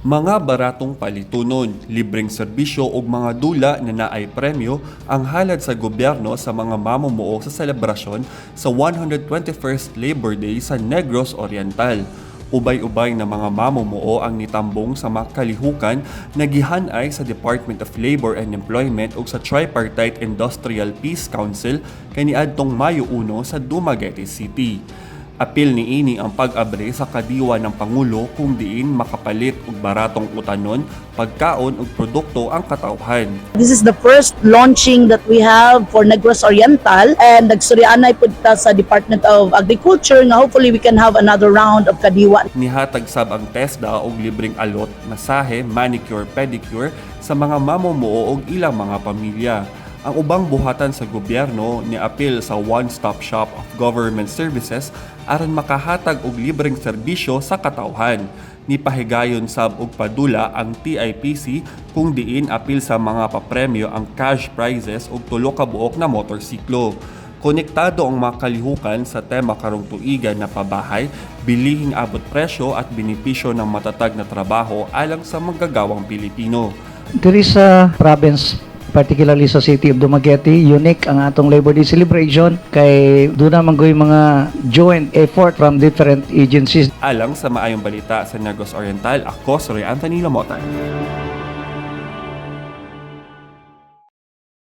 Mga baratong palitunon, libreng serbisyo ug mga dula na naay premyo ang halad sa gobyerno sa mga mamumuo sa selebrasyon sa 121st Labor Day sa Negros Oriental. Ubay-ubay na mga mamumuo ang nitambong sa makalihukan na gihanay sa Department of Labor and Employment ug sa Tripartite Industrial Peace Council kaniadtong Mayo 1 sa Dumaguete City. Apil niini ang pag-abre sa kadiwa ng Pangulo kung diin makapalit og baratong utanon, pagkaon ug produkto ang katawhan. This is the first launching that we have for Negros Oriental and nagstoryanay pud ta sa Department of Agriculture nga hopefully we can have another round of kadiwa. Nihatag sab ang TESDA og libreng alot, masahe, manicure, pedicure sa mga mamumuo og ilang mga pamilya. Ang ubang buhatan sa gobyerno niapil sa one-stop shop of government services aron makahatag og libreng serbisyo sa katawhan. Nipahigayon sab og padula ang TIPC kung diin apil sa mga papremyo ang cash prizes ug tulo ka buok na motorsiklo. Konektado ang mga kalihukan sa tema karong tuigan na pabahay, bilihing abot presyo at benepisyo ng matatag na trabaho alang sa manggagawang Pilipino. Diri sa province, particularly sa City of Dumaguete, unique ang atong Labor Day celebration kay duna man goy mga joint effort from different agencies. Alang sa Maayong Balita sa Negros Oriental, ako si Roy Anthony Lamotan.